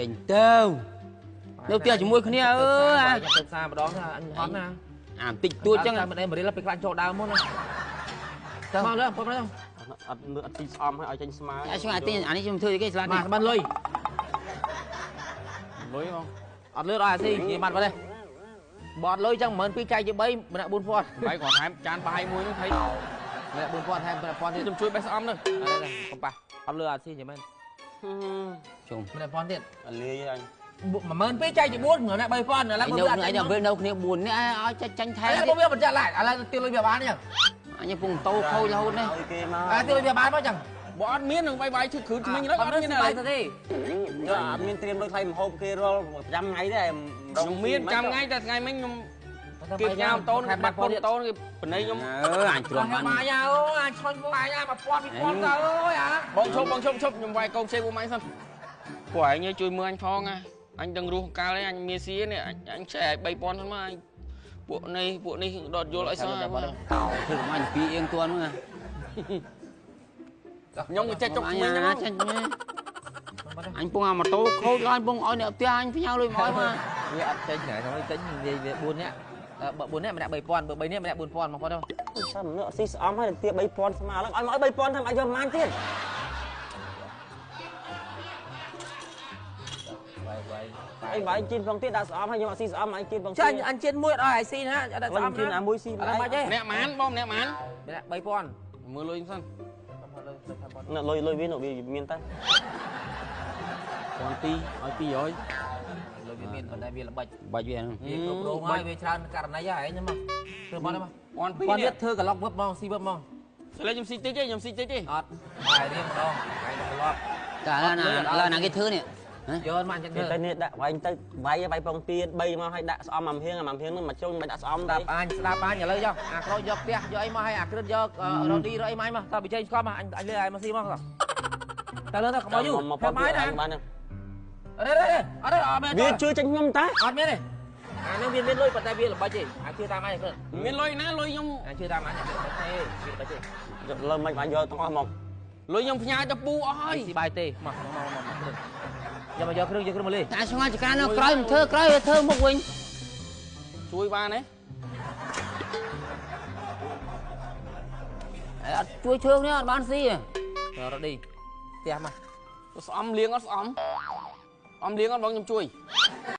ចេញទៅនៅផ្ទះជាមួយគ្នាអើយទៅផ្សារម្ដងអញហត់ណាអាបន្តិចតួចចឹងតែមិនអីមរៀលពេលខ្លាចចូលដើមមុនណាទៅមកលើប៉ុណ្ណឹងអត់អត់ទីស្អំឲ្យឲ្យចេញស្មើអាឆ្ងាយទីអានេះខ្ញុំធ្វើគេស្លាប់នេះបានលុយលុយបងអត់លឺដល់អាស៊ីនិយាយបាត់បាត់ទេបត់លុយចឹង12000ចែកជា3ម្នាក់4000បាយគាត់ថែមចានបាយមួយនោះថៃម្នាក់4000ថែម1000ទៀតខ្ញុំជួយបេះស្អំនោះកុំប៉ះអត់លឺអាស៊ីនិយាយមែនជុំម្នាក់1000ទៀតអលាយអញ12000ចែកជា4ម្នាក់3000ឥឡូវនៅឯដល់ពេលនៅគ្នា4នាក់ឲ្យចាញ់ថែម វាមិនចាក់ឡាឥឡូវទៀលលុយវាបានចឹងអញកំពុងតោខូចរហូតនេះ គេមកអាទៀលលុយវាបានមកចឹង បើអត់មាននឹងបាយបាយឈឺគ្រឿងថ្មិញឡើយអត់មានបាយទេអត់មានត្រៀមលុយថ្លៃម្ហូបគេរាល់ប្រចាំថ្ងៃទេខ្ញុំមានចាំថ្ងៃតែថ្ងៃមិញខ្ញុំគេផ្ញើម៉ូតូគេបាត់ពុនម៉ូតូគេបណៃខ្ញុំ អឺអញទ្រាំបាន បាយអើអញឆ្លាញ់បាយអា1000 2000ទៅអើយអា បងឈប់បងឈប់ឈប់ខ្ញុំវាយកូនផ្សេងពួកម៉ាញ់សិនពួកឯងជួយមើលអញផងណាអញដឹងរស់កាលឯងអញមានស៊ីនេះអញចែក3000សិនមកអញពួកនេះពួកនេះដតយល់អីសោះ ធ្វើកុំអញពីអៀងទួនហ្នឹង ខ្ញុំក៏ចេះចុក មិញហ្នឹងចេះអញពងអាម៉ូតូខូចឡើងពងឲ្យអ្នកផ្ទះអញផ្ញើលុយមកឲ្យមក វាអត់ចេញណែខ្ញុំចេញនិយាយវា4នាក់បើ4នាក់ម្នាក់3000បើ3នាក់ម្នាក់4000មកគាត់ទៅ ចាំនឹកស៊ីស្អំហើយទា3000ស្មើឡើងឲ្យមកឲ្យ3000ធ្វើឲ្យយកប៉ុន្មានទៀតបាយបាយអីបាយជិនផងទៀតដាក់ស្អំហើយខ្ញុំអត់ស៊ីស្អំអញជិនផង ចាអញជិនមួយអត់ឲ្យអាយស៊ីណាអត់ដាក់ស្អំ ជិនអាមួយស៊ី អត់បាច់ទេ ម្នាក់ម៉ានបងម្នាក់ម៉ាន ម្នាក់3000 មើលលុយសិនលុយលុយវាវាមានតែ1200ឲ្យ200 លុយវាមានប៉ុន្តែវាល្បិច បាច់វា វាគ្រប់គ្រងហើយវាច្រើនករណីហើយឯងមកធ្វើមកមក 1200 ទៀតធ្វើក្លុកវឹបមកស៊ីវឹបមក ឥឡូវខ្ញុំស៊ីតិចទេខ្ញុំស៊ីតិចទេ អត់បាយរៀងម្ដងថ្ងៃត្រឡប់ តើឡើយណាគេធ្វើនេះ យកមកអញ្ចឹង ធ្វើទៅនេះដាក់វាយទៅវាយវាយពងទៀន3មកឲ្យដាក់ស្អំមួយហៀងមួយហៀងនោះមកជុំមិនដាក់ស្អំ ស្ដាប់អញស្ដាប់អញឥឡូវយកអាក្រូចយកផ្ទះយកអីមកឲ្យអាក្រិតយករ៉ូឌីរកអីមកមកតើបិជ័យស្គមអញអញលើឲ្យមកស៊ីមកតើលើទៅកុំឲ្យយូរធ្វើម៉េចណាអរេអរេអត់មាន វាជឿចេញខ្ញុំតា អត់មានទេអានឹងវាមានលុយប៉ុន្តែវាល្បិចទេអាជឿតាមអញក្រិត មានលុយណាលុយខ្ញុំ អាជឿតាមអញទេវាល្បិចទេ លើមិនបានយកទាំងអស់មកលុយខ្ញុំផ្ញើទៅពូអស់ហើយ ស៊ីបាយទេមកមកមកមកយកមកយកគ្រឿងយកគ្រឿងមកលេ តែឆ្ងាយចកានៅក្រោយមិនធ្វើក្រោយវាធ្វើមុខវិញ ជួយបានទេ អត់ជួយធ្វើនេះអត់បានស៊ី រ៉ូឌីផ្ទះមក ស្អំលៀងអត់ស្អំអំលៀងអត់បងខ្ញុំជួយ